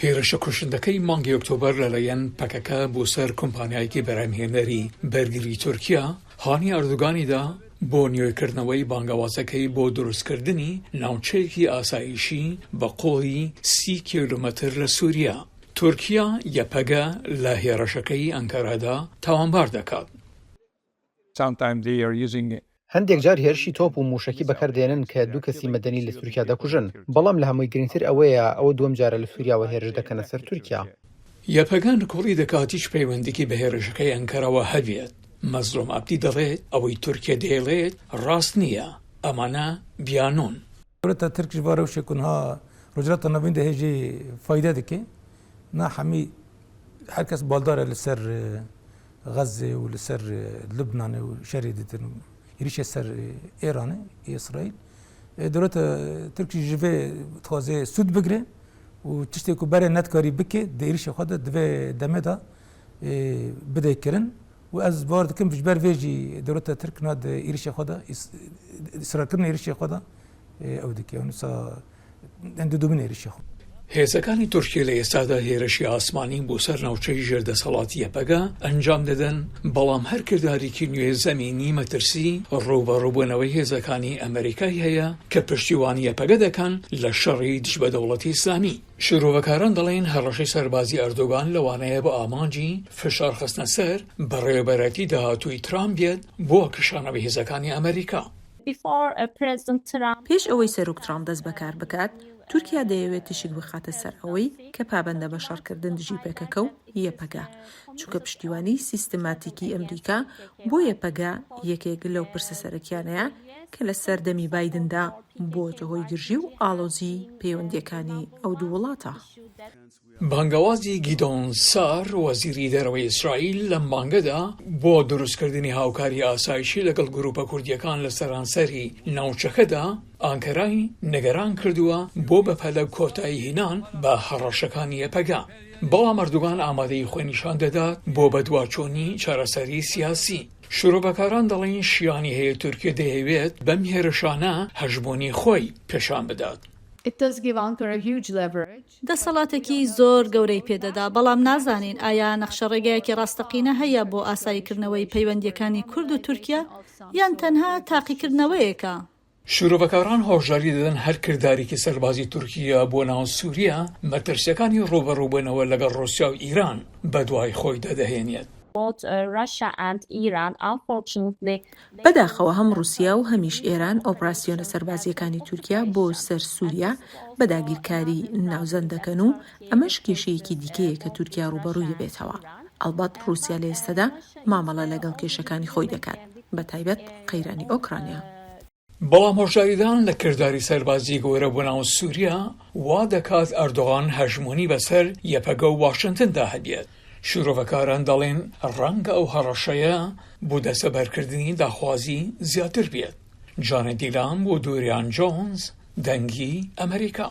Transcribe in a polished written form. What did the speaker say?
هێرشە کوشندەکەی مانگی ئۆکتۆبەر لەلایەن پەکەکە بۆ سەر کۆمپانیایەکی بەرهەمهێنەری بەرگری تورکیا، هانی ئەردۆگانی دا بۆ نوێکردنەوەی بانگەوازەکەی بۆ دروستکردنی ناوچەیەکی ئاسایشی بە قوڵی 30 کیلۆمەتر لە سوریا. تورکیا یەپەگە لە هێڕشەکەی ئەنکەرەدا تاوانبار دەکات. هەندێک جار هێرشی تۆپ و مووشەکی بەکاردێنن کە دوو کەسی مەدەنی لە تورکیا دەکوژن، بەڵام لە هەمووی گرنگتر ئەوەیە ئەوە دووەم جارە لە سووریاوە هێرش دەکەنە سەر تورکیا. یەپەگە نکوڵی دەکات هیچ پەیوەندیکی بە هێرشەکەی ئەنکەرەوە هەبێت. مەزلوم عەبدی دەڵێت ئەوەی تورکیا دەیڵێت ڕاست نییە، ئەمانە بیانوون. Dewleta Tirk ji va rewşê ku niha Rojhilata Navîn de hê jê fayde dike. Na hemî her kes baldar e li ser Xezzê û li ser Lubnanê û şerê didin û êrîşê ser Îranê ê Îsraîl. Dewleta Tirk jî ji vê dixwaze sûd bigire û tiştê ku berê nedikarî bike di êrîşê xwe de di vê demê de bide kirin û ez bawer dikim ji ber vê jî dewleta Tirk na di êrîşê xwe de israrkirina êrîşê xwe de ew dike û wisa didomîne êrîşê xwe. هێزەکانی تورکیە لە ئێستادا هێرشی ئاسمانی بۆ سەر ناوچەی ژێر دەسەڵاتی یەپەگە ئەنجام دەدەن، بەڵام هەر کردارێکی نوێ زەمینی مەترسی ڕووبەڕووبوونەوەی هێزەکانی ئەمەریکای هەیە کە پشتیوانی یەپەگە دەکەن لە شەڕی دژ بە دەوڵەتی ئیسلامی. شرۆڤەکاران دەڵێن هەڕەشەی سەربازی ئەردۆگان لەوانەیە بە ئامانجی فشارخستنە سەر بەڕێوەبەرایەتی داهاتووی ترامپ بێت بۆ کشانەوەی هێزەکانی ئەمەریکا. پێش ئەوەی سەرۆک ترامپ دەست بەکار بکات، تورکیا دەیەوێت تیشک بخاتە سەر ئەوەی کە پابەندە بە شەڕکردن دژی پەکەکە و یەپەگە، چونکە پشتیوانیی سیستماتیکی ئەمریکا بۆ یەپەگە یەکێک لەو پرسە سەرەکیانەیە کە لە سەردەمی بایدندا بووەتە هۆی گرژی و ئاڵۆزیی پەیوەندییەکانی ئەو دوو وڵاتە. بانگەوازی گیدۆن سار، وەزیری دەرەوەی ئیسرائیل لەم مانگەدا بۆ دروستکردنی هاوکاری ئاسایشی لەگەڵ گروپە کوردییەکان لە سەرانسەری ناوچەکەدا، ئانکەرای نیگەران کردووە بۆ بەپەلە کۆتاییهینان بە هەڕەشەکانی یەپەگە. بەڵام ئەردوگان ئامادەیی خۆی نیشان دەدات بۆ بەدواچوونی چارەسەری سیاسی. شرۆڤەکاران دەڵێن شیانی هەیە تورکیە دەیەوێت بەم هێرشانە هەژموونی خۆی پێشان بدات. دەسەڵاتێکی زۆر گەورەی پێدەدا، بەڵام نازانین ئایا نەخشەڕێگایەکی ڕاستەقینە هەیە بۆ ئاساییکردنەوەی پەیوەندییەکانی کورد و تورکیا یان تەنها تاقیکردنەوەیەکە. شرۆڤەکاران هۆشداری دەدەن هەر کردارێکی سەربازی تورکیا بۆ ناو سوریا مەترسیەکانی ڕووبەڕووبوونەوە لەگەڵ ڕوسیا و ئیران بەدوای خۆیدا دەهێنێت. بەداخەوە هەم ڕوسیا و هەمیش ئێران ئۆپراسیۆنە سەربازییەکانی تورکیا بۆ سەر سوریا بە داگیرکاری ناوزەند دەکەن و ئەمەش کێشەیەکی دیکەیە کە تورکیا ڕووبەڕووی دەبێتەوە. ئەڵبەت ڕوسیا لە ئێستەدا مامەڵە لەگەڵ کێشەکانی خۆی دەکات، بەتایبەت قەیرانی ئۆکرانیا. بەڵام هۆشداریدان لە کرداری سەربازی گەورە بۆ ناو سوریا وا دەکات ئەردۆغان هەژموونی بەسەر یەپەگە و واشنتندا هەبێت. شرۆڤەکاران دەڵێن ڕەنگە ئەو هەڕەشەیە بۆ دەستەبەرکردنی داخوازی زیاتر بێت. جانێت دیلان بۆ دوریان جۆنز، دەنگی ئەمەریکا.